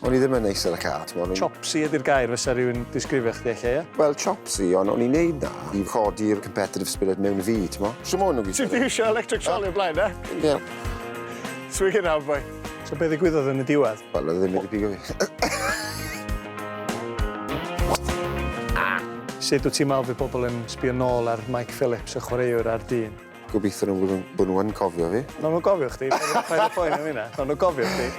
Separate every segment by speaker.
Speaker 1: O'n i ddim yn neis ar y ca, t'mod.
Speaker 2: Chopsy ydy'r gair fysa rhywun disgrifio chdi ella, ie?
Speaker 1: Wel, chopsy, ond o'n i'n neud 'na i chodi'r competitive spirit mewn fi, t'mo'. Shwmae nhw
Speaker 2: gyd? Ti 'di iwsio electric trolley o'r blaen, de?
Speaker 1: Ie.
Speaker 2: Swig it now, boi. So be ddigwyddodd yn y diwedd?
Speaker 1: Wel, oedd e ddim wedi pigo fi.
Speaker 2: Sut wyt ti'n meddwl fydd pobl yn sbio nôl ar Mike Phillips, y chwaraewr a'r dyn?
Speaker 1: Gobeithio nhw bod nhw yn cofio fi.
Speaker 2: Nawn nhw gofio chdi, paid â poeni am hynna. Nawn nhw gofio chdi.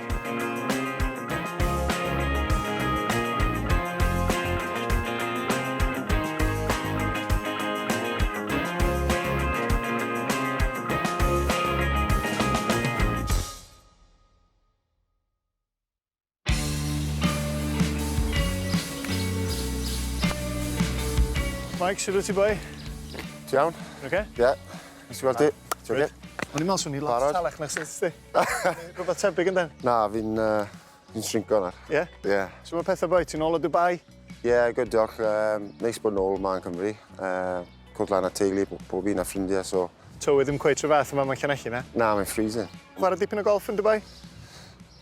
Speaker 2: Mike, sut wyt ti boi?
Speaker 1: Ti iawn?
Speaker 2: Oce?
Speaker 1: Ie. Nes i weld ti. Ti oce?
Speaker 2: O'n i'n meddwl swn i lot talach na chdi. Rhywbeth tebyg yndan?
Speaker 1: Na, fi'n uh, fi'n shrinko nawr.
Speaker 2: Ie?
Speaker 1: Ie.
Speaker 2: So mae pethau boi, ti'n ôl o Dubai?
Speaker 1: Ie, yeah, good, diolch. Um, neis bod nôl 'ma yn Cymru. Uh, cwrdd lan â teulu, pob un a ffrindiau, so...
Speaker 2: Tywydd ddim cweit rhyw fath yma mewn Llanelli, na?
Speaker 1: Na, mae'n freezing.
Speaker 2: Chwarae dipyn o golf yn Dubai?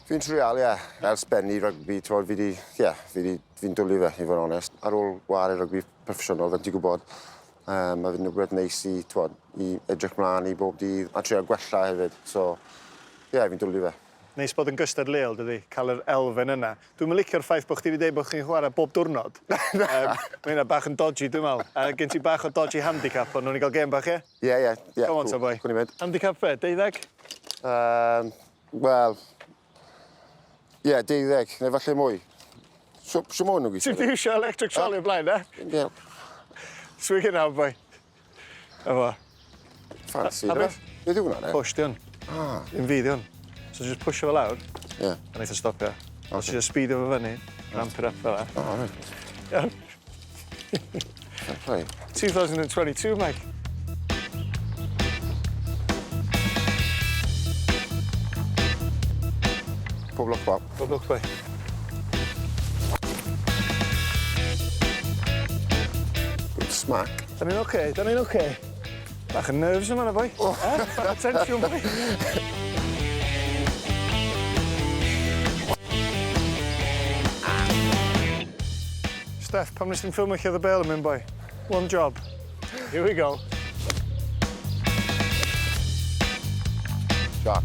Speaker 1: Fi'n trial, ie. Ers bennu rygbi, t'mod, fi 'di, ie, fi 'di, fi'n dwli fe, i fod yn onest. Ar ôl ware rygbi proffesiynol, fel ti'n gwybod, um, mae fe'n rhywbeth neis i, t'mod, i edrych mlaen i bob dydd a trial gwella hefyd. So, ie, yeah, fi'n dwli fe.
Speaker 2: Neis bod yn gystadleuol, dydi? Cael yr elfen yna. Dwi'm yn licio'r ffaith bod chdi wedi dweud bod chi'n chwarae bob diwrnod. um, mae hynna bach yn dodgy, dwi'n meddwl. A gen ti bach o dodgy handicap, ond nhw'n i gael gêm bach, ie?
Speaker 1: Ie, ie, ie.
Speaker 2: Come on, cool. boy.
Speaker 1: Cwn i mynd.
Speaker 2: Handicap fe, deuddeg?
Speaker 1: Um, Wel, ie, yeah, deuddeg, neu falle mwy. Shw ma' hwn yn
Speaker 2: gweithio? Ti 'di iwsio electric trolley o blaen, e?
Speaker 1: Ie.
Speaker 2: Swig it now, boy. 'Na fo.
Speaker 1: Fancy, A beth? Beth yw hwnna, ne?
Speaker 2: Push, di hwn.
Speaker 1: Ah.
Speaker 2: Un fi, di hwn. So just pushio fo lawr.
Speaker 1: Ie.
Speaker 2: A neith o stopio. Okay. Os ti just speedio fo fyny, ramp it up fel 'a.
Speaker 1: Oh, right.
Speaker 2: Iawn.
Speaker 1: Fair play.
Speaker 2: 2022, Mike.
Speaker 1: Pob lwc, Bob.
Speaker 2: Pob lwc, boi.
Speaker 1: Good smack.
Speaker 2: Da ni'n oce, da ni'n oce. Bach yn nerves yma na, boi. Oh. Eh? Bach o tensiwn, boi. Steff, pam nes ti'n ffilmio lle oedd y bêl yn mynd, boi? One job. Here we go.
Speaker 1: Shot.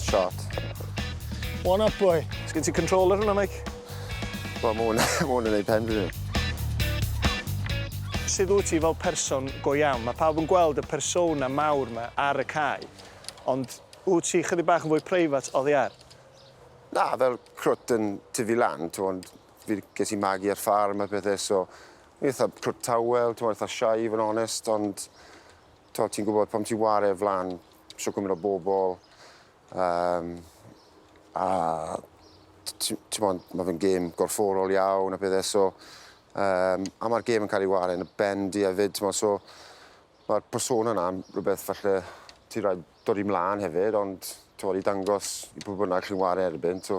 Speaker 1: Shot.
Speaker 2: One up, boy. Sgyn ti control ar hwnna, Mike?
Speaker 1: Wel, ma' hwn ma' hwn yn neud pen fi.
Speaker 2: Sut wyt ti fel person go iawn? Mae pawb yn gweld y persona mawr 'ma ar y cae, ond wyt ti chydig bach yn fwy preifat oddi ar?
Speaker 1: Na, fel crwt yn tyfu lan, t'mod, fi ges i magu ar ffarm a pethe, so fi eitha crwt tawel, t'mod, eitha shy i fod yn onest, ond t'mod, ti'n gwybod pan ti'n ware flan shwt gymaint o bobl, um, a t'mod, ma' fe'n gêm gorfforol iawn a pethe, so um, a ma'r gêm yn cael ei ware yn y ben di hefyd, t'mod, so Mae'r persona 'na yn rhywbeth falle ti raid dod i mlan hefyd ond t'mod i dangos i pwy bynnag chi'n ware erbyn t'o'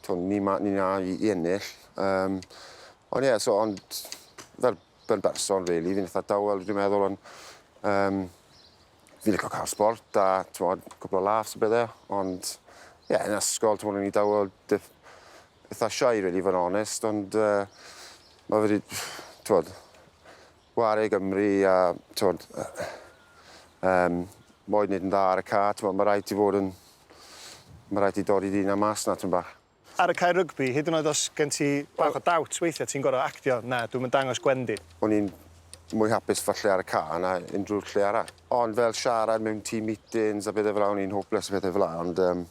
Speaker 1: t'o' ni 'ma ni 'na i i ennill yym ond ie so ond fel fel berson rili fi'n itha dawel dwi'n meddwl on' yym fi'n lico ca'l sbort a t'mod cwpwl o laughs a pethe ond ie yn ysgol t'mod o'n i dawel diff- itha shy rili i fod yn onest ond yy ma' fe 'di t'mod Ware i Gymru a t'mod yym moyn neud yn dda ar y ca' t'mod ma' raid ti fod yn ma' raid ti dorri dy unan mas 'na tipyn bach.
Speaker 2: Ar y cae rygbi, hyd yn oed os gen ti bach o doubt weithia' ti'n gor'o' actio, na, dwi'm yn dangos gwendid.
Speaker 1: O'n i'n mwy hapus falle ar y ca' na unrhyw lle arall. Ond fel siarad mewn team meetings a pethe fel 'a o'n i'n hopeless a pethe fel 'a ond yym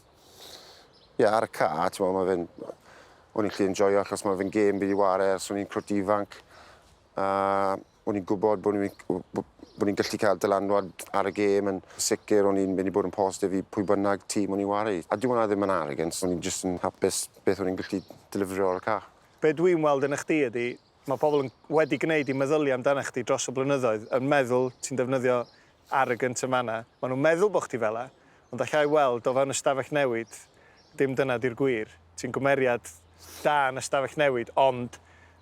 Speaker 1: ie ar y ca' t'mo' ma' fe'n o'n i'n gallu enjoio achos ma' fe'n gêm fi 'di ware ers o'n i'n crwt ifanc. A o'n i'n gwybod bod ni'n bod ni'n gallu cael dylanwad ar y gêm yn sicr o'n i'n mynd i bod yn positif i pwy bynnag tîm o'n i'n ware i. A dyw hwnna ddim yn arrogance, o'n i'n jyst yn hapus beth o'n i'n gallu delifrio ar y ca.
Speaker 2: Be dwi'n weld yn chdi ydi, mae pobl yn wedi gwneud i meddyliau amdana chdi dros y blynyddoedd yn meddwl ti'n defnyddio arrogant yn fan'na. Maen nhw'n meddwl bod chdi fela, ond alla i weld o fewn y stafell newid, dim dyna 'di'r gwir. Ti'n gymeriad da yn y stafell newid, ond...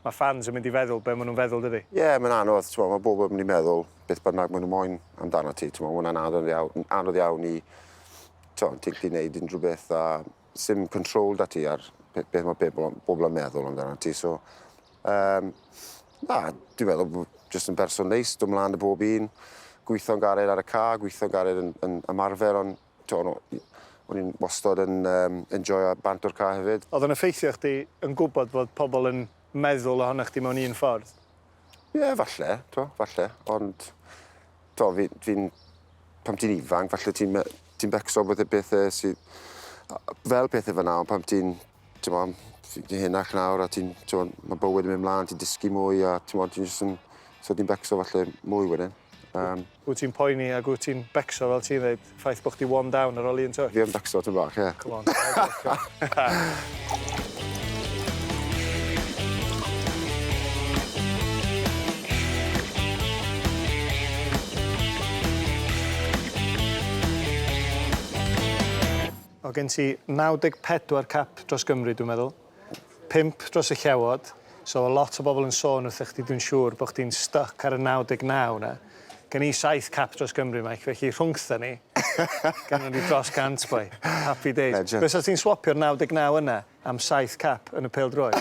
Speaker 2: Mae fans yn mynd i feddwl be maen nhw'n feddwl, dydy?
Speaker 1: Ie, yeah, mae'n anodd, ti'n mae bobl yn mynd i meddwl beth bynnag maen nhw moyn amdano ti, ti'n mae hwnna'n anodd iawn, anodd iawn i, ti'n ti'n gallu gwneud unrhyw beth a sim control da ti ar beth mae bobl yn meddwl amdano ti, so, na, dwi'n meddwl bod jyst yn berson neis, dod mlaen â bob un, gweithio'n gared ar y ca, gweithio'n gared yn ymarfer, ond o'n i'n wastad yn enjoyo bant o'r ca hefyd.
Speaker 2: Oedd o'n effeithio chdi yn gwybod bod pobl yn meddwl ohonoch chdi mewn un ffordd?
Speaker 1: Ie, yeah, falle, to, falle, ond to, fi pam ti'n ifanc, falle ti'n ti becso bod y bethau sydd fel pethau fyna, ond pam ti'n, ti'n ti'n henach nawr a ti'n, ti'n mae bywyd yn mynd mlaen, ti'n dysgu mwy a ti'n ti'n just yn, so ti'n becso falle mwy wedyn.
Speaker 2: Wyt ti'n poeni ac wyt ti'n becso, fel ti'n dweud, ffaith bod chdi one down ar ôl un touch?
Speaker 1: Fi yn becso tipyn bach, ie.
Speaker 2: Come on. O gen ti 94 cap dros Gymru, dwi'n meddwl. 5 dros y Llewod. So a lot o bobl yn sôn wrthych chdi, dwi'n siŵr, bod chdi'n stuck ar y 99 na. Gen i 7 cap dros Gymru, Mike, felly rhwngtha ni, gan ni dros 100, boi. Happy days.
Speaker 1: Legend.
Speaker 2: Fysa ti'n swapio'r 99 yna am 7 cap yn y pêl-droed?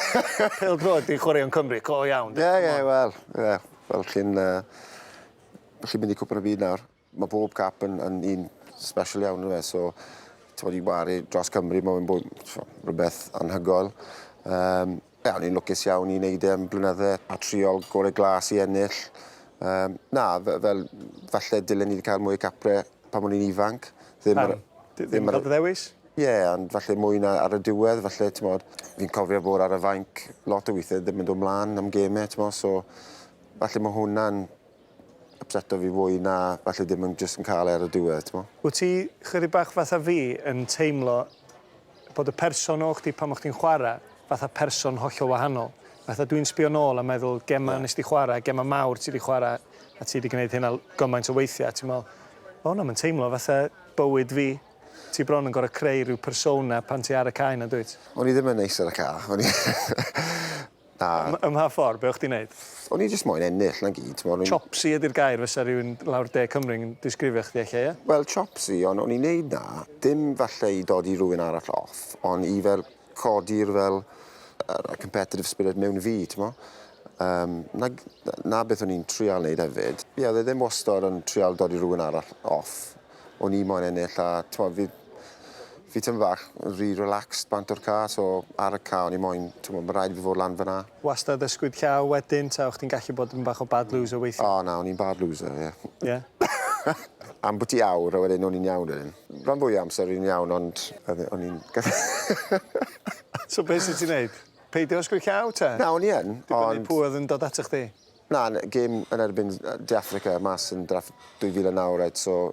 Speaker 2: Pêl-droed di'n chwaraeon Cymru, go iawn.
Speaker 1: Ie, wel, ie. Fel chi'n mynd i Cwpan y Byd nawr. Mae bob cap yn un special iawn yna, so ti'n bod i wari dros Cymru, mae'n bod rhywbeth anhygoel. Ie, o'n i'n lwcus iawn i wneud e am blynydde a triol gorau glas i ennill. Na, fel falle dylen ni wedi cael mwy o capre pan o'n i'n ifanc.
Speaker 2: Ddim ar, ddim cael dy ddewis?
Speaker 1: Ie, yeah, ond falle mwy na ar y diwedd, falle, ti'n bod, fi'n cofio bod ar y fainc lot o weithiau ddim yn dod mlaen am gemau, ti'n bod, so falle mae hwnna'n upseto fi fwy na falle ddim yn just yn cael e ar y diwedd, ti'n bod.
Speaker 2: Wyt ti chydig bach fatha fi yn teimlo bod y person o chdi pan o'ch chdi'n chwarae fatha person hollol wahanol? Fatha dwi'n sbio nôl a meddwl gema nes di chwarae, gema mawr ti di chwarae a ti di gwneud hynna gymaint o weithiau. Ti'n meddwl, o hwnna mae'n teimlo fatha bywyd fi. Ti bron yn gorfod creu rhyw persona pan ti ar y cae na, dwyt?
Speaker 1: O'n i ddim yn neis ar y ca. O'n i... Na.
Speaker 2: Ym mha ffordd, be o'ch chdi'n neud?
Speaker 1: O'n i jyst moyn ennill na gyd.
Speaker 2: Chopsy ydy'r gair fysa rhywun lawr de Cymru yn disgrifio chdi ella, ie?
Speaker 1: Wel, chopsy, ond o'n i'n neud na, dim falle i dodi rhywun arall off, ond i fel codi'r fel competitive spirit mewn fi, ti'n mo? Na beth o'n i'n trial neud hefyd. Ie, oedd e ddim wastad yn trial dodi rhywun arall off. O'n i moyn ennill a, ti'n mo, fi tipyn bach yn rhy relaxed bant o'r ca, so ar y ca o'n i moyn, ti'n mo, mae rhaid i fi fod lan fyna.
Speaker 2: Wastad ysgwyd llaw wedyn, ta o'ch chdi'n gallu bod yn bach o bad loser weithiau?
Speaker 1: O na, o'n i'n bad loser, ie.
Speaker 2: Ie?
Speaker 1: Am bwti awr, a wedyn o'n i'n iawn wedyn. Rhan fwy o amser o'n i'n iawn, ond o'n i'n...
Speaker 2: So beth sydd ti'n neud? Peidio ysgwyd llaw, te?
Speaker 1: Na, o'n i yn,
Speaker 2: Dibynnu
Speaker 1: ond...
Speaker 2: pwy oedd yn dod ato chdi?
Speaker 1: Na, gêm yn erbyn De Africa mas yn drafft 2009, right, so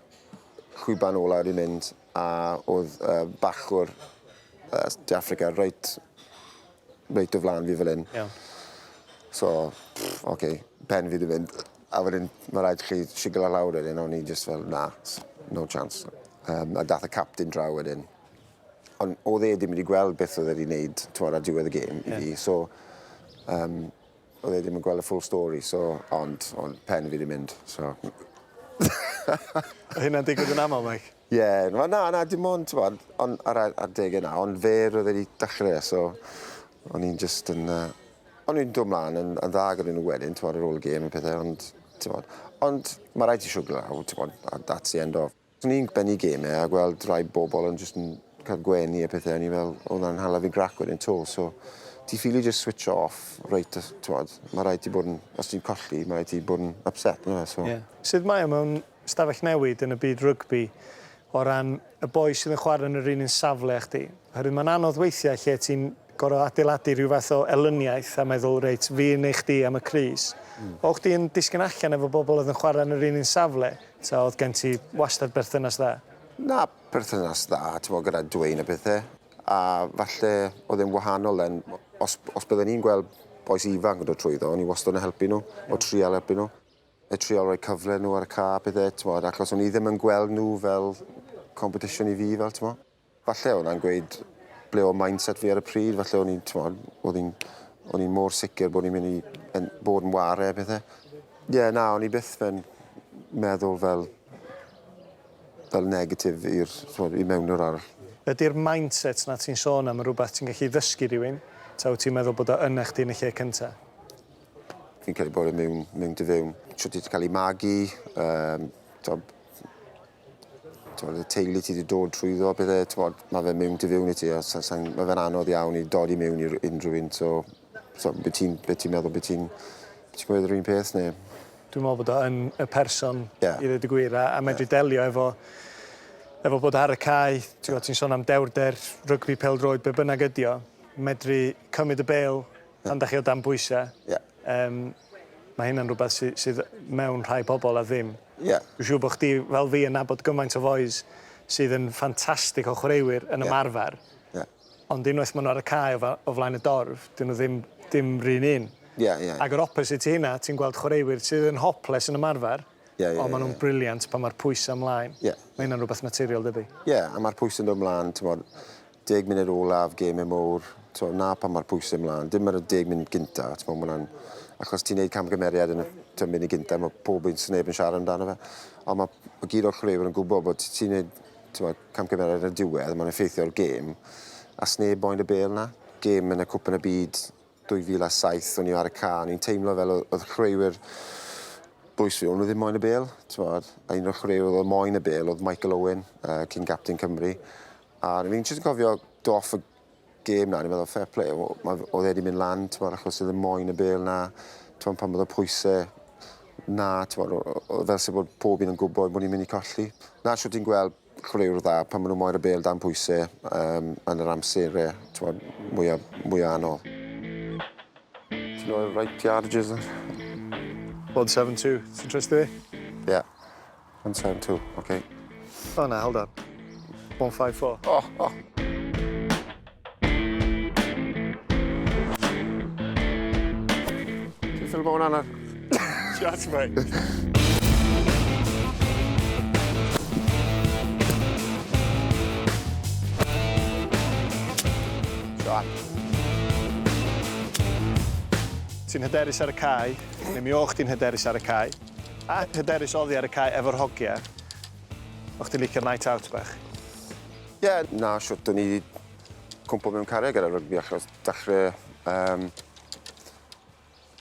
Speaker 1: chwiban ola wedi mynd, a oedd bachwr De Africa reit o flaen fi fel hyn.
Speaker 2: Iawn.
Speaker 1: So, pff, oce, okay, pen fi wedi mynd. A wedyn, mae rhaid chi siglo lawr wedyn, o'n i just fel, na, no chance. A dath y captain draw wedyn. Ond oedd e ddim wedi gweld beth oedd e wedi wneud, t'mod, ar diwedd y gêm i fi, so oedd e ddim yn gweld y full story, so, ond pen fi wedi mynd, so...
Speaker 2: Oedd hynna'n digwydd yn aml, Mike?
Speaker 1: Ie, yeah, na, dim ond, t'mod, ond ar adegau na, ond fe oedd wedi dechrau, so o'n i'n just yn... O'n i'n dod mlaen yn dda gyda nhw wedyn, t'mod, ar ôl y gêm a pethau, ond, t'mod, ond mae rhaid ti siwglo lawr, t'mod, a that's the end of. O'n i'n bennu gemau a gweld rai bobl yn just yn cael gwenu a pethau, o'n i fel, oedd hwnna'n hala fi grac wedyn to, so ti ffili just switch off, reit, t'mod, mae rhaid ti bod yn, os ti'n colli, mae rhaid ti bod yn upset, no, so.
Speaker 2: Yeah. Sut mae o mewn stafell newid yn y byd rygbi o ran y boi sydd yn chwarae yn yr un un safle â chdi? Oherwydd mae'n anodd weithiau lle ti'n gorfod adeiladu rhyw fath o elyniaeth a meddwl, reit, fi neu chdi am y crys. O chdi yn disgyn allan efo bobl oedd yn chwarae yn yr un un safle, ta oedd gen ti wastad berthynas dda?
Speaker 1: Na, perthynas dda, ti'n bod, gyda Dwayne a pethau. A falle oedd e'n wahanol then, os bydden ni'n gweld bois ifanc yn dod trwyddo, o'n i wastad yn helpu nhw, o trial helpu nhw. E trial rhoi cyfle nhw ar y ca, pethau, ti'n bod, achos o'n i ddim yn gweld nhw fel competition i fi, fel, ti'n bod. Falle hwnna'n gweud ble o mindset fi ar y pryd, falle o'n i'n, ti'n bod, oedd hi'n O'n i'n mor sicr bod ni'n mynd i yn, bod yn ware a pethau. Ie, yeah, na, o'n i byth yn meddwl fel, fel negatif i'r, i mewn o'r arall.
Speaker 2: Ydy'r mindset na ti'n sôn am yn rhywbeth ti'n gallu ddysgu rhywun, ta wyt ti'n meddwl bod o yna chdi yn y lle cynta?
Speaker 1: Fi'n credu bod e mewn, mewn dy fewn. Shwt ti 'di cael ei magu, um, t'mod, y teulu ti 'di dod trwyddo a pethe, t'mod, ma' fe mewn tu fewn i ti a sa sai'n ma' fe'n anodd iawn i dodi mewn i unrhyw un, so so be' ti'n be' ti'n meddwl be' ti'n ti'n gweud yr un peth ne'?
Speaker 2: Dwi'n meddwl bod o yn y person
Speaker 1: yeah.
Speaker 2: i ddweud y gwir a, a medru yeah. delio efo efo bod ar y cae, ti'n gwybod, ti'n sôn am dewrder, rygbi, pêl-droed, be bynnag ydi o, medru cymryd y bêl pan da chi o dan bwysau.
Speaker 1: Yeah.
Speaker 2: Mae hynna'n rhywbeth sy, sydd mewn rhai pobl a ddim.
Speaker 1: Yeah.
Speaker 2: Dwi'n siŵr bod chdi, fel fi, yn nabod gymaint o fois sydd yn ffantastig o chwaraewyr yn
Speaker 1: yeah.
Speaker 2: ymarfer.
Speaker 1: Yeah.
Speaker 2: Ond unwaith maen nhw ar y cae o, o flaen y dorf, dyn nhw ddim, dim rhan un.
Speaker 1: Yeah, yeah.
Speaker 2: Ac yr opposite i hynna, ti'n gweld chwaraewyr sydd yn hopeless yn ymarfer,
Speaker 1: yeah,
Speaker 2: ond maen nhw'n
Speaker 1: yeah.
Speaker 2: brilliant pan mae'r pwysau ymlaen.
Speaker 1: Yeah.
Speaker 2: Mae hynna'n rhywbeth naturiol, dydy?
Speaker 1: Ie, yeah, a mae'r pwysau'n dod ymlaen, ti'n bod, 10 munud olaf, gemau mowr, ti'n na pan mae'r pwysau ymlaen, dim ar y 10 munud gynta, ti'n bod, ma' achos ti'n neud camgymeriad yn y munud gynta, mae pob un sy'n neb yn siarad amdano fe. Ond mae, mae gyd o'r chwaraewyr yn gwybod bod ti'n neud ti'n camgymeriad yn y diwedd, mae'n effeithio ar gêm, a sneb moyn y bêl na. Gêm yn y Cwpan y Byd 2007, o'n i ar y ca, o'n i'n teimlo fel oedd chwaraewyr bwys fi, o'n nhw ddim moyn y bêl, ti'n a un o'r chwaraewyr oedd moyn y bêl oedd Michael Owen, cyn captain Cymru. A fi'n jyst yn cofio do off y gêm na, ni'n meddwl fair play, oedd e wedi mynd lan, ti'n achos oedd e moyn y bêl na, ti'n pan oedd y pwysau na, ti'n oedd fel sy'n bod pob un yn gwybod bod ni'n mynd i colli. Na, siwt ti'n gweld chwaraewr dda pan maen nhw moyn y bêl dan pwysau yn yr amser ti'n mwyaf, mwyaf anodd. Ti'n know, right yardages?
Speaker 2: 172, ti'n trystio fi?
Speaker 1: Yeah. 172, okay.
Speaker 2: Oh na, hold on. 154.
Speaker 1: Oh, oh. Ti'n ffilm hwnna na?
Speaker 2: Chat, mate.
Speaker 1: Shot.
Speaker 2: Ti'n hyderus ar y cae, neu mi o chdi'n hyderus ar y cae, a hyderus oddi ar y cae efo'r hogia. O chdi'n licio night out bach?
Speaker 1: Ie, yeah, na, siwt o'n i cwmpo mewn cariad gyda rygbi achos dechrau...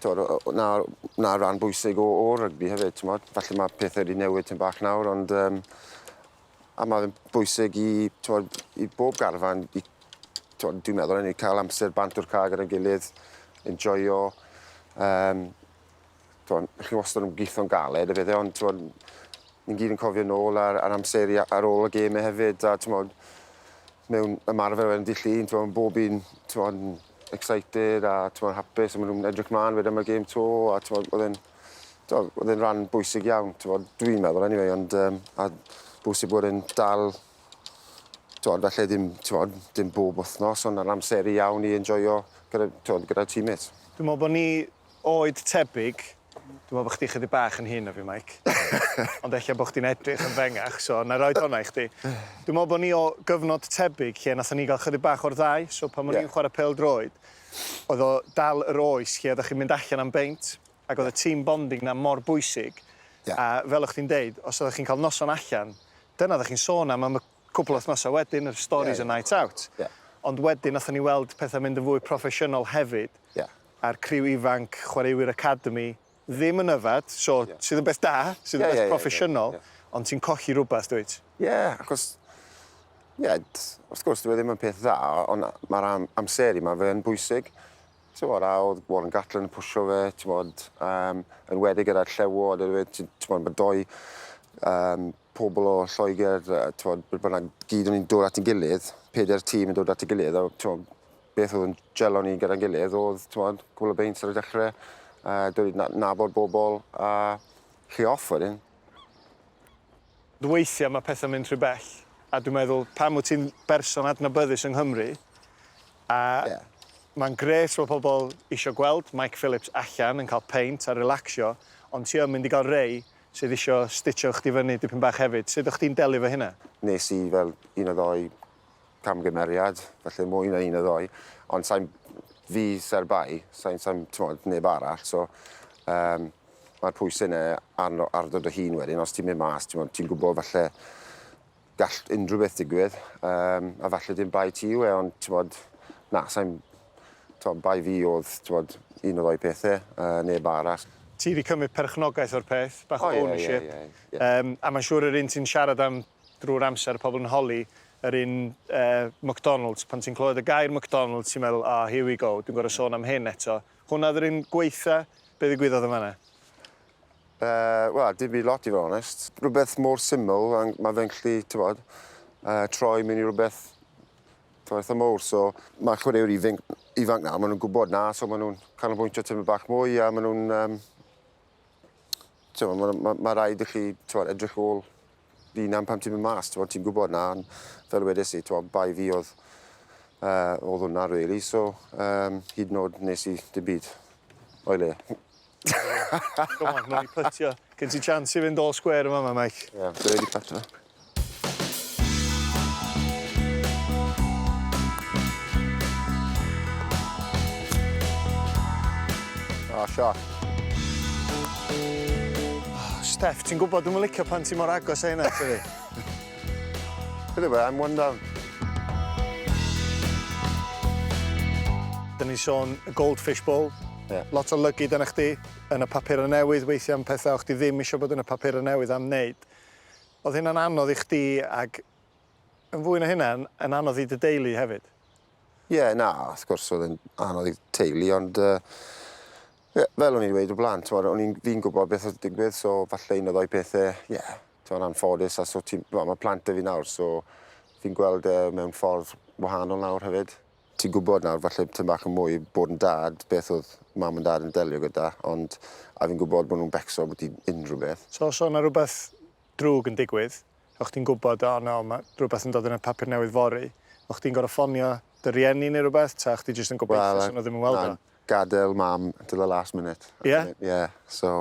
Speaker 1: Na, na ran bwysig o, o rygbi hefyd, ti'n mod. Falle mae pethau wedi newid tipyn bach nawr, ond... A mae'n bwysig i, t'mod, i bob garfan, i, t'mod, dwi'n meddwl, i cael amser bant o'r cae gyda'n gilydd, enjoyo. T'mod, chi wastad yn gweithio'n galed a bethau, ond t'mod, ni'n gyd yn cofio nôl ar, ar amser ar ôl y gemau hefyd, a t'mod, mewn ymarfer wedyn dydd Llun, t'mod, bob un, t'mod, excited a t'mod, hapus, a maen nhw'n edrych mlaen wedyn am y gêm 'to, a t'mod, oedd e'n oedd e'n rhan bwysig iawn, t'mod, dwi'n meddwl anyway, ond a bwysig bod e'n dal, t'mod, falle ddim, t'mod, dim bob wythnos, ond ar amseru iawn i enjoyo gyda, t'mod, gyda teammates.
Speaker 2: Dwi'n meddwl bod ni oed tebyg. Dwi'n meddwl bod chdi chydig bach yn hŷn na fi, Mike. Ond ella bod chdi'n edrych yn fengach, so na roed hwnna i chdi. Dwi'n meddwl bod ni o gyfnod tebyg lle nathon ni gael chydig bach o'r ddau. So pan o'n
Speaker 1: Ie.
Speaker 2: i'n chwarae pêl-droed, oedd o dal yr oes lle oeddech chi'n mynd allan am beint, ac oedd y team bonding na mor bwysig.
Speaker 1: Ie.
Speaker 2: A fel o'ch chi'n deud, os oeddech chi'n cael noson allan, dyna oeddech chi'n sôn am y cwpl o wythnosau wedyn, yr stories
Speaker 1: Ie,
Speaker 2: y
Speaker 1: ie.
Speaker 2: night out.
Speaker 1: Ie.
Speaker 2: Ond wedyn nathon ni weld pethau mynd yn fwy proffesiynol hefyd.
Speaker 1: Ie.
Speaker 2: A'r criw ifanc, chwaraewyr academy, ddim yn yfad, so
Speaker 1: Ie.
Speaker 2: sydd yn beth da, sydd yn
Speaker 1: Ie,
Speaker 2: beth
Speaker 1: ie, ie, ie,
Speaker 2: proffesiynol,
Speaker 1: ie.
Speaker 2: ond ti'n colli rhywbeth, dwyt?
Speaker 1: Ie, yeah, achos, ie, yeah, wrth gwrs, dyw e ddim yn peth dda, ond mae'r am, amseru ma fe yn bwysig. Ti'n bod, a oedd Warren Gatland yn pwsio fe, ti'n bod, yn wedi gyda'r Llewod, ti'n bod, mae doi pobl o Lloegr, ti'n bod, beth bynnag, gyd o'n i'n dod at ein gilydd, pedair tîm yn dod at ei gilydd, a ti'n bod, beth oedd yn gelo ni gyda'n gilydd oedd, ti'n bod, cwpl o beints ar y dechrau, dod i nabod bobl, a chi off wedyn.
Speaker 2: Weithiau mae pethau'n mynd rhy bell, a dwi'n meddwl, pam wyt ti'n berson adnabyddus yng Nghymru, a
Speaker 1: Ie.
Speaker 2: mae'n grêt bod pobl isio gweld Mike Phillips allan yn cael peint a relaxio, ond ti yn mynd i gael rei sydd isio stitcho chdi fyny dipyn bach hefyd. Sut o'ch chdi'n delio efo hynna?
Speaker 1: Nes i fel un o ddoi camgymeriad, falle mwy na un o ddoi, ond sa'n fi sy'r bai, sa'n, sa t'mod, neb arall, so mae'r pwysau yna arno, ar dy hun wedyn, os ti'n mynd mas, ti'n ti'n gwybod falle gall unrhyw beth digwydd, a falle dim bai ti yw e, ond t'mod, na, sa'n, t'mod, bai fi oedd, t'mod, un o ddoi pethau, neb arall.
Speaker 2: Ti wedi cymryd perchnogaeth o'r peth, bach o
Speaker 1: O, ie,
Speaker 2: ownership.
Speaker 1: ie.
Speaker 2: A mae'n siŵr yr un ti'n siarad am drwy'r amser, pobl yn holi, yr un McDonald's, pan ti'n clywed y gair McDonald's, ti'n meddwl, "Ah, oh, here we go, dwi'n gorfod sôn am hyn eto." Hwnna oedd yr un gweitha, be ddigwyddodd yma yna?
Speaker 1: Wel, dim byd lot i fod yn onest. Rhywbeth mor syml, a mae fe'n gallu, ti'n troi mewn i rhywbeth, t'mod, eitha mowr. So mae chwaraewyr ifanc nawr, maen nhw'n gwybod na, so maen nhw'n canolbwyntio tipyn bach mwy a maen nhw'n... T'mod, ma rhaid i chi, t'mod, edrych ôl hunan pan ti'n mynd mas, t'mod, ti'n gwybod na, ond fel wedes i, t'mod, bai fi oedd hwnna, really, so hyd yn oed nes i dim byd o'i le.
Speaker 2: Come on, nawn ni pytio. Gen ti chance i fynd all square yma, ma, Mike.
Speaker 1: Ie, yeah, dwi'n wedi pytio. Oh, shot.
Speaker 2: Oh, Steff, ti'n gwybod dwi'n licio pan ti mor agos â hynna, tydi?
Speaker 1: Beth yw e, I'm one down.
Speaker 2: Da ni'n sôn y Goldfish Bowl.
Speaker 1: Ie.
Speaker 2: Lot o lygid yna chdi yn y papur newydd, weithiau am pethau o'ch chdi ddim eisiau bod yn y papur newydd am wneud. Oedd hynna'n anodd i chdi ac yn fwy na hynna, yn anodd i dy deulu hefyd?
Speaker 1: Ie, yeah, na, wrth gwrs oedd yn anodd i teulu, ond yeah, fel o'n i'n dweud o blaen, t'mod, fi'n gwybod beth oedd digwydd, so falle un o ddoi pethau, ie, yeah, t'mod, anffodus, a so well, mae plant 'da fi nawr, so fi'n gweld e mewn ffordd wahanol nawr hefyd. Ti'n gwybod nawr, falle tipyn bach yn mwy bod yn dad, beth oedd mam yn dad yn delio gyda, ond a fi'n gwybod bod nhw'n becso bod i unrhyw beth.
Speaker 2: So os o'na rhywbeth drwg yn digwydd, o'ch chdi'n gwybod, o no, mae rhywbeth yn dod yn y papur newydd fory, o'ch chdi'n gorfod ffonio dy rieni neu rhywbeth, ta o'ch chdi jyst yn gobeithio well, nhw ddim yn weld o?
Speaker 1: Gadael mam until the last minute.
Speaker 2: Ie? Yeah?
Speaker 1: Yeah, so...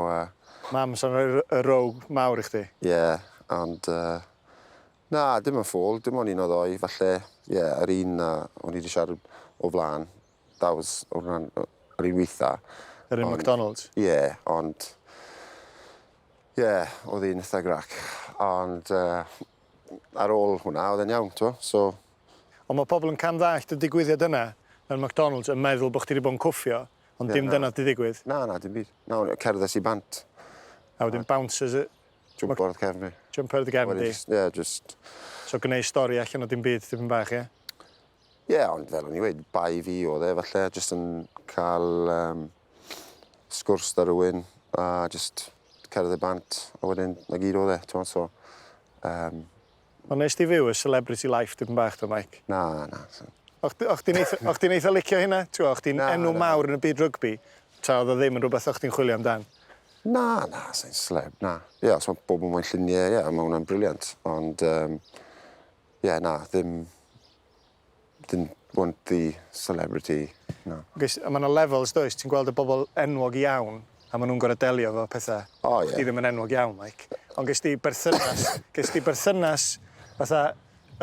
Speaker 2: Mam, so'n rhoi y row mawr i chdi?
Speaker 1: Ie, yeah, ond... Na, dim yn ffôl, dim ond un o ddoi. Falle, ie, yeah, yr un o'n i wedi siarad o flaen, that was, oedd hwnna'n yr un weitha.
Speaker 2: Yr un McDonald's?
Speaker 1: Ie, yeah, ond... Ie, yeah, oedd hi'n eitha grac. Ond ar ôl hwnna, oedd e'n iawn, t'wo, so...
Speaker 2: Ond mae pobl yn camddallt y digwyddiad yna yn McDonald's yn meddwl bod chdi wedi bod yn cwffio, ond dim
Speaker 1: na.
Speaker 2: Dyna di ddigwydd.
Speaker 1: Na, dim byd. Na, cerdded i bant.
Speaker 2: A wedyn bouncers,
Speaker 1: Jump o'r cefn fi.
Speaker 2: Jump ar dy gefn
Speaker 1: Wedyn
Speaker 2: di.
Speaker 1: Just, yeah, just.
Speaker 2: So gwneud stori allan o dim byd, tipyn bach, ie?
Speaker 1: Ie, yeah, ond fel o'n i wedi, bai fi oedd e, falle, just yn cael sgwrs da rhywun, a just cerdded bant, a wedyn, na gyd oedd e, ti'n so...
Speaker 2: Ond nes di fyw y celebrity life tipyn bach, do, Mike?
Speaker 1: Na.
Speaker 2: O'ch chdi'n eitha licio hynna? Ti'n gwbod, o'ch chdi'n
Speaker 1: Na,
Speaker 2: enw
Speaker 1: na.
Speaker 2: mawr yn y byd rygbi, ta oedd o ddim yn rhywbeth o'ch chdi'n chwilio amdan?
Speaker 1: Na, sa'n celeb, na. Ie, yeah, os mae bobl moyn lluniau, ie, yeah, mae hwnna'n brilliant. Ond, ie, yeah, na, ddim... Didn't want the celebrity, na.
Speaker 2: A mae yna levels, does? Ti'n gweld y bobl enwog iawn, a maen nhw'n gorfod delio efo pethau.
Speaker 1: O, ie.
Speaker 2: Chdi ddim yn enwog iawn, Mike. Ond ges di berthynas fatha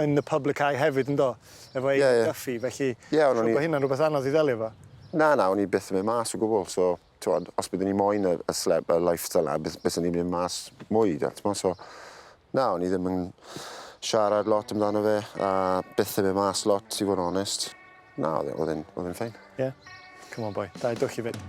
Speaker 2: in the public eye hefyd, yndo? Efo Ie,
Speaker 1: Ie, ie.
Speaker 2: Duffy, felly
Speaker 1: Ie, ond o'n
Speaker 2: siŵr bod hynna'n rhywbeth anodd i ddelio efo.
Speaker 1: Na, o'n i byth yn mynd mas o gwbl, so, t'wod, os byddwn ni moyn y celeb, y lifestyle na, bys ni'n mynd mas mwy, t'mo, so, na, o'n i ddim yn siarad lot amdano fe, a byth yn mynd mas lot, i fod yn onest. Na, oedd e'n fine.
Speaker 2: Ie? Yeah? Come on, boy. Dau dwll i fynd.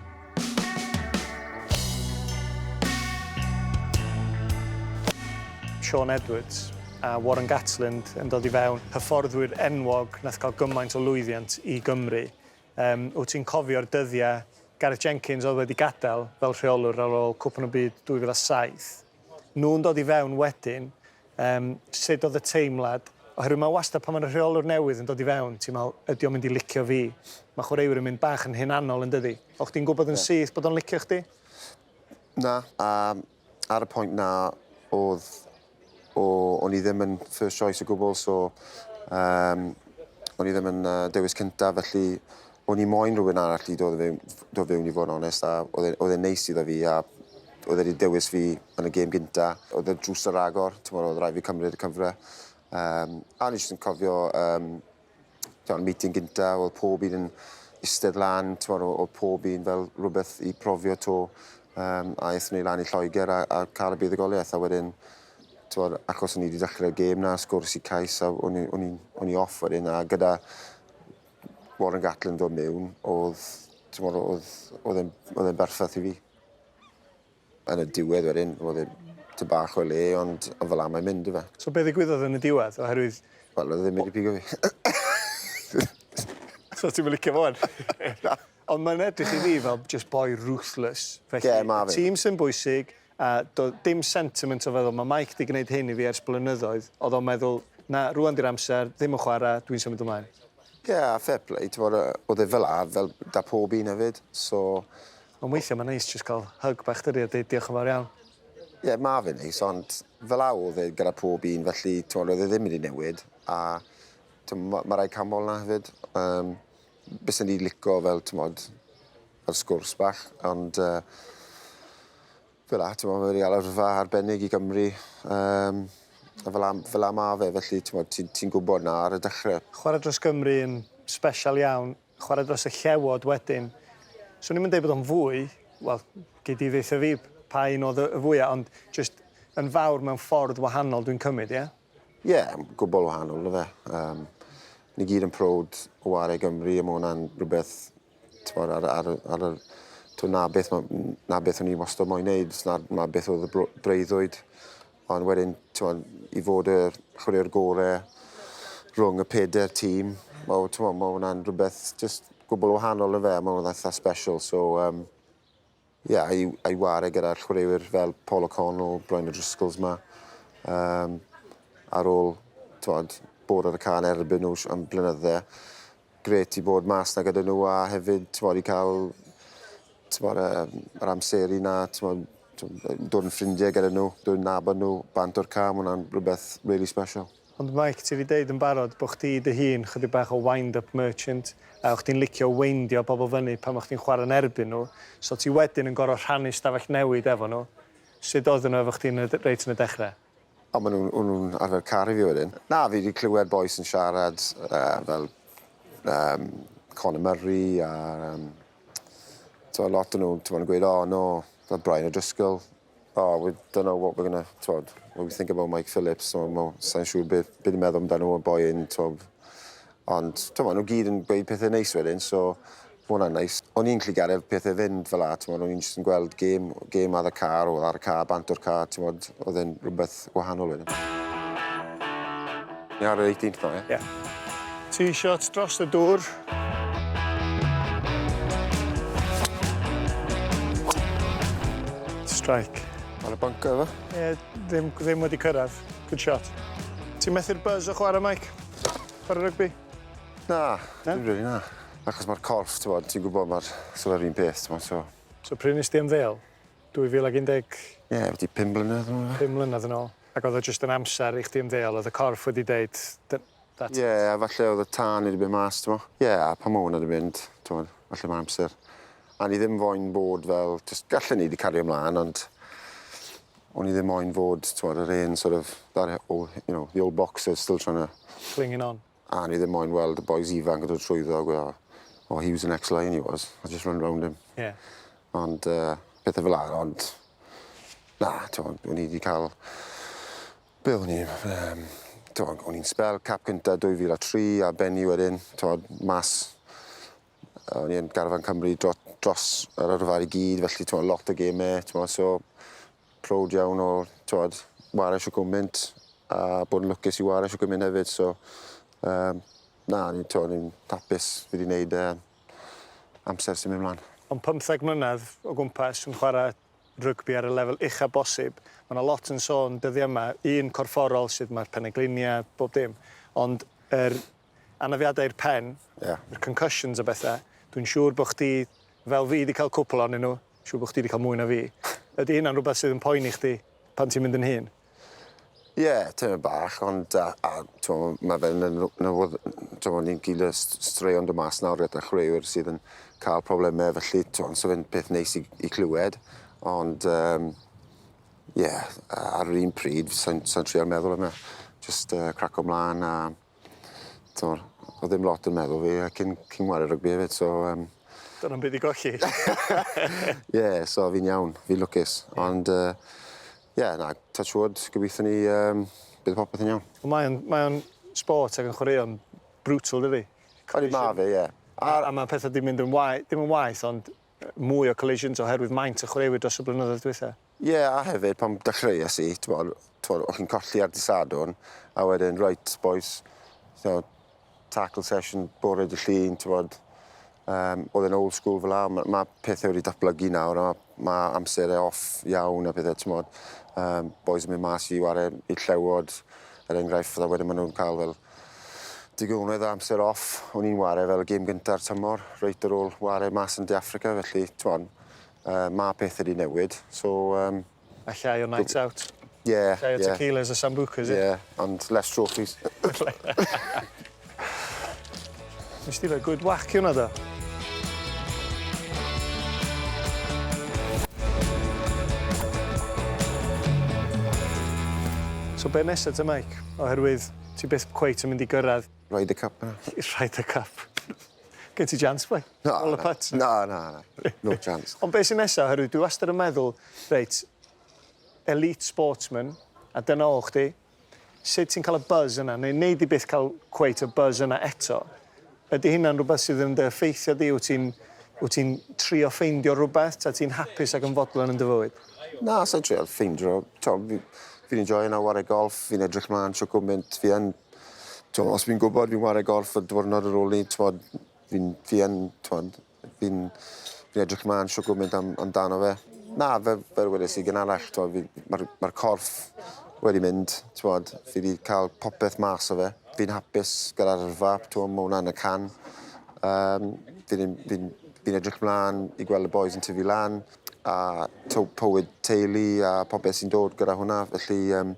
Speaker 2: Shaun Edwards a Warren Gatland yn dod i fewn, hyfforddwyr enwog nath cael gymaint o lwyddiant i Gymru. Wyt ti'n cofio'r dyddiau Gareth Jenkins oedd wedi gadael fel rheolwr ar ôl Cwpan y Byd 2007? Nhw'n dod i fewn wedyn, sut oedd y teimlad? Oherwydd mae wastad pan mae'n rheolwr newydd yn dod i fewn, ti'n meddwl, ydy o'n mynd i licio fi? Mae chwaraewyr yn mynd bach yn hunanol yn dydi? O'ch ti'n gwybod yn syth bod o'n licio chdi?
Speaker 1: Na, ar y pwynt na, o'n i ddim yn first choice o gwbl, so o'n i ddim yn dewis cyntaf, felly o'n i moyn rhywun arall i dod fewn i fod yn onest, a oedd e'n neis iddo fi, a oedd e wedi dewis fi yn y gêm gynta. Oedd y drws ar agor, ti'n gwbod, oedd rhaid fi cymryd y cyfle. A o'n i jyst yn cofio ti'n meeting gynta, oedd pob un yn Istedd lan, t'mod, o'dd pob un fel rwbeth i profio 'to. A ethon ni lan i Lloeger a ca'l y buddugolieth a wedyn t'mod achos o'n i 'di dechre'r gêm 'na sgores i cais a o'n i off wedyn a gyda Warren Gatland dod miwn o'dd t'mod o'dd e'n berffeth i fi. Yn y diwedd wedyn o'dd e tipyn bach o'i le ond on' fel 'a mae'n mynd yfe.
Speaker 2: So be ddigwyddodd yn y diwedd oherwydd...
Speaker 1: Wel o'dd e ddim mynd i pigo fi.
Speaker 2: So ti'm yn licio fo 'wan?
Speaker 1: Na.
Speaker 2: Ond mae'n edrych i fi fel just boi ruthless. Felly...
Speaker 1: Ie, ma' fe.
Speaker 2: ...tîm sy'n bwysig a do'dd dim sentiment o feddwl ma' Mike 'di gneud hyn i fi ers blynyddoedd. O'dd o'n meddwl na rŵan 'di'r amser, ddim yn chwara, dwi'n symud ymlaen.
Speaker 1: Ie, a fair play, t'mod o'dd e fel 'a, fel 'da pob un hefyd, so...
Speaker 2: Ond weithia' ma'n neis jyst ca'l hug bach dydi a deud diolch yn fawr iawn.
Speaker 1: Ie, ma' fe'n neis, ond fel 'a o'dd e gyda pob un, felly t'mod o'dd e ddim wedi newid, a t'mo' ma' rai canmol 'na hefyd. Bysen i lico fel, t'mod, fel sgwrs bach, ond fel 'a, t'mod, ma' wedi ga'l yrfa arbennig i Gymru, a fel 'a ma' fe, felly t'mod, ti'n ti gwbod 'na ar y dechre.
Speaker 2: Chwarae dros Gymru yn special iawn, chwarae dros y Llewod wedyn. So ni'n deud bod o'n fwy, wel, gei di ddeutha fi pa un oedd y fwya, ond just yn fawr mewn ffordd wahanol dwi'n cymryd, ie?
Speaker 1: Ie, yeah, gwbl wahanol, na fe. Ni gyd yn proud o ware Gymru, a ma' hwnna'n rhywbeth, t'mod, ar y, t'mod, na beth o'n i wastad moyn neud, na beth oedd y breuddwyd. Ond wedyn, t'mod, i fod y chwaraewr gore rhwng y peder tîm, t'mod, ma' hwnna'n rhywbeth just gwbl wahanol na fe, a ma' hwnna'n eitha special, so, ie, yeah, i ware gyda'r chwaraewyr fel Paul O'Connell, Brian O'Driscolls ma, ar ôl, t'mod, bod ar y cae yn erbyn nhw am blynydde, grêt i bod mas 'na gyda nhw a hefyd, t'mod, i cael, t'mod, yr amseru 'na, t'mod, dod yn ffrindiau gyda nhw, dod yn nabod nhw bant o'r cae, ma' hwnna'n rhywbeth really special.
Speaker 2: Ond Mike, ti wedi deud yn barod bod chdi dy hun chydig bach o wind-up merchant, a o'ch chdi'n licio weindio bobl fyny pan o'ch chdi'n chwarae'n erbyn nhw, so ti wedyn yn gorfod rhannu stafell newid efo nhw. Sut oedden nhw efo chdi reit yn y dechrau?
Speaker 1: O, maen nhw'n nhw arfer caru fi wedyn. Na, fi wedi clywed bois yn siarad fel Conor Murray a t'mo' lot o nhw t'mo' yn gweud, "Oh no, fel Brian O'Driscoll, oh, we don't know what we're gonna, t'mod, what we think about Mike Phillips, so mo, sa'n siŵr beth ni'n meddwl amdano y boi un," t'mod. Ond, t'mo', nhw gyd yn gweud pethau neis wedyn, so ma' hwnna'n neis. O'n i'n gallu gadael pethau fynd fel 'a, t'mod, o'n i'n jyst yn gweld gêm ar y car, o ar y car, bant o'r car, t'mod, oedd e'n rhywbeth wahanol wedyn. Ni ar yr 18th now, ie?
Speaker 2: Ie. Yeah. Tee shot dros y dŵr. Strike.
Speaker 1: Ar y bunker, efo?
Speaker 2: Ie, ddim, ddim wedi cyrraedd. Good shot. Ti'n methu'r buzz o chwarae, Mike? Chwarae rygbi?
Speaker 1: Na,
Speaker 2: Na?
Speaker 1: dim really, na. Achos mae'r corff, ti'n bod, ti'n gwybod mae'r sort of yr un peth, ti'n bod, so...
Speaker 2: So pryd nes di ymddeol? 2015
Speaker 1: Ie, yeah, wedi 5 mlynedd yn ôl.
Speaker 2: Mlynedd yn ôl. Ac oedd o jyst yn amser i chdi ymddeol, oedd y corff wedi deud, "That's
Speaker 1: Ie, yeah, a falle oedd y tân wedi mynd mas, ti'n bo. Ie, yeah, a pan mae hwnna wedi mynd, ti'n bod, falle mae amser. A ni ddim foyn bod fel, just gallen ni wedi cario ymlaen, ond o'n i ddim moyn fod, ti'n bod, yr un sort of, that old, the old boxer still trying to...
Speaker 2: Clinging on.
Speaker 1: A ni ddim moyn weld y boys ifanc yn dod trwyddo a gweud, "Oh, he was an ex-Lion, he was. I just run round him." Ond pethau fel 'a, ond na, ti'n bod, o'n i wedi cael... Be o'n i? Ti'n bod, o'n i'n spel cap cynta 2003 a benni wedyn, ti'n bod, mas. O'n i yn garfan Cymru dros yr yrfa i gyd, felly ti'n bod, lot o gemau, ti'n bod, so proud iawn o, ti'n bod, ware shwt gymaint a bod yn lwcus i ware shwt gymaint hefyd, so na, ti'n bod, ni'n hapus fi wedi wneud amser sy'n mynd mlaen.
Speaker 2: Ond 15 mlynedd o gwmpas yn chwarae rygbi ar y lefel ucha bosib. Mae yna lot yn sôn dyddiau yma, un corfforol sydd mae'r penegliniau, bob dim, ond yr anafiadau i'r pen, yr concussions a bethau, dwi'n siŵr bod chdi, fel fi, wedi cael cwpl ohonyn nhw, siŵr bod chdi wedi cael mwy na fi. Ydy hynna'n rhywbeth sydd yn poeni chdi pan ti'n mynd yn hŷn?
Speaker 1: Ie, yeah, tymed bach, ond a, t'mo, mae fe'n newydd, t'mo, ni'n gyd y straeon dod mas nawr gyda chwaraewyr sydd yn cael problemau, felly t'mo, so fe'n peth neis i clywed, ond ie, yeah, ar yr un pryd, sa'n sa trial meddwl am e. Just craco mlaen a t'mo, O'dd ddim lot yn meddwl fi a cyn cyn ware rygbi efyd so yym...
Speaker 2: Do' na'm byd i golli.
Speaker 1: Ie so fi'n iawn, fi'n lwcus ond yy ie na touch wood gobeithio ni yym bydd popeth yn iawn.
Speaker 2: Wel mae o'n mae o'n sport ag yn chwaraeon brutal dydi?
Speaker 1: Odi ma' fe ie.
Speaker 2: A a ma' pethe 'di mynd yn wae- dim yn waeth ond mwy o collisions oherwydd maint y chwaraewyr dros y blynyddoedd dwytha.
Speaker 1: Ie a hefyd pan dechreues i t'mod t'mod o'ch chi'n colli ar dy' Sadwrn a wedyn reit bois t'mod tackle session bore dy' Llun t'mod yym o'dd e'n old school fel 'a ma' ma' pethe wedi datblygu nawr a ma' amsere off iawn a pethe t'mod yym bois yn mynd mas i ware i'r Llewod er enghraifft a wedyn ma' nw'n ca'l fel digonedd o amser off. O'n i'n ware fel y gêm gynta'r tymor reit ar ôl ware mas yn De Affrica felly t'mod yy ma' pethe 'di newid so yym...
Speaker 2: A llai o nights out.
Speaker 1: Ie ie.
Speaker 2: Llai o tequilas a sambucas ie?
Speaker 1: Ie ond less trophies.
Speaker 2: Nes di roi good whack i wnna do? So be' nesa te Mike? Oherwydd ti byth cweit yn mynd i gyrradd...
Speaker 1: Ryder Cup yna.
Speaker 2: Ryder Cup. Gen ti chance boi?
Speaker 1: Na.
Speaker 2: All the putts.
Speaker 1: Na na na. No chance.
Speaker 2: Ond be' sy nesa oherwydd dwi wastad yn meddwl reit elite sportsman a dyna o' chdi. Sut ti'n cael y buzz yna neu nei di byth cael cweit y buzz yna eto. Ydy hynna'n rhywbeth sydd yn dy effeithio di? Wyt ti'n wyt ti'n trio ffeindio rhywbeth ta ti'n hapus ac yn fodlon yn dy fywyd?
Speaker 1: Na, sai'n treial ffeindio, t'o' fi fi'n enjoio nawr ware golff, fi'n edrych mlan shwt gwment fi yn t'o' os fi'n gwbod fi'n ware golff y diwrnod ar ôl 'ny t'mod fi'n fi yn t'mod fi'n fi'n edrych mlan shwt gwment am amdano fe. Na fel fel wedes i gynharach t'mo' fi ma'r ma'r corff wedi mynd t'mod fi 'di ca'l popeth mas o fe. Fi'n hapus gyda'r yrfa t'mo' ma' wnna yn y can. Yym fi ddim fi'n fi'n edrych mlan i gweld y bois yn tyfu lan a t'o' bywyd teulu a popeth sy'n dod gyda hwnna felly yym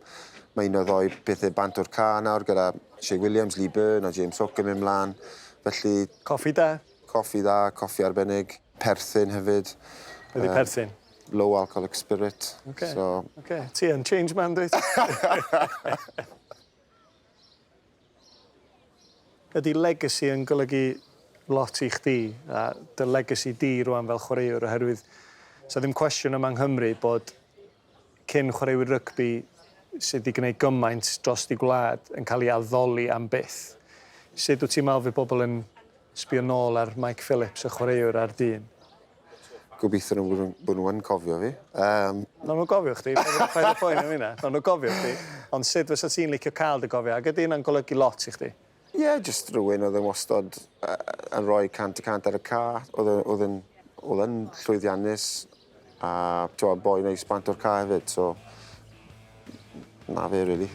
Speaker 1: ma' un o ddoi pethe bant o'r ca nawr gyda Shea Williams, Lee Byrne a James Hook yn myn' mlan felly...
Speaker 2: Coffi da?
Speaker 1: Coffi dda, coffi arbennig, perthyn hefyd.
Speaker 2: Be' 'di perthyn?
Speaker 1: Low alcoholic spirit.
Speaker 2: Oce.
Speaker 1: So...
Speaker 2: Oce, ti yn change man dwyt? Ydy legacy yn golygu lot i chdi a dy legacy di rŵan fel chwaraewr oherwydd 'sa ddim cwestiwn yma yng Nghymru bod cyn chwaraewyr rygbi sydd 'di gwneud gymaint dros 'u gwlad yn cael ei addoli am byth. Sut wyt ti'n meddwl fydd bobl yn sbio nôl ar Mike Phillips, y chwaraewr a'r dyn?
Speaker 1: Gobeithio nhw bod nhw bod nhw yn cofio fi. Yym.
Speaker 2: Nawn nhw gofio chdi, paid â paid â poeni am hynna. Nawn nhw gofio chdi, ond sut fysa ti'n licio cael dy gofio, ac ydy hynna'n golygu lot i chdi?
Speaker 1: Ie, yeah, jyst rhywun oedd yn wastod yn rhoi 100% ar y ca. Oedd e- oedd yn oedd yn llwyddiannus a t'mo' boi neis bant o'r ca hefyd, so 'na fe rili.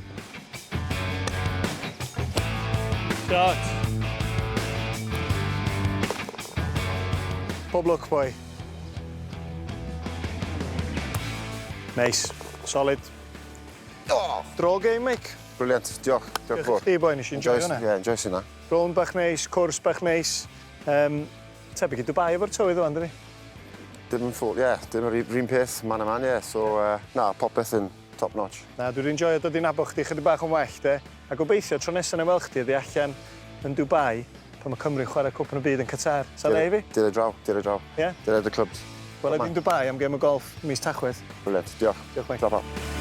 Speaker 2: Shot. Pob lwc boi. Neis. Solid.
Speaker 1: Oh!
Speaker 2: Draw game, Mike.
Speaker 1: Brilliant, diolch. Diolch
Speaker 2: Diolch i chdi boi, nes i enjoio hwnna.
Speaker 1: Ie, enjoys hynna.
Speaker 2: Rownd bach neis, cwrs bach neis. Um, tebyg i Dubai efo'r tywydd ŵan, dydi?
Speaker 1: Dim yn ffwl, ie, dim yr un peth, man a man, ie. So, na, popeth yn top notch.
Speaker 2: Na, dwi 'di enjoio dod i nabod chdi chydig bach yn well, de. A gobeithio, tro nesa na i weld chdi ydi allan yn Dubai, pan mae Cymru'n chwarae Cwpan y Byd yn Qatar. Sa le i fi?
Speaker 1: Dere draw, dere draw.
Speaker 2: Ie?
Speaker 1: Dere the clubs.
Speaker 2: Wela i di yn Dubai am gêm o golff mis Tachwedd.
Speaker 1: Brilliant, diolch.
Speaker 2: Diolch, mate.
Speaker 1: Ta pawb.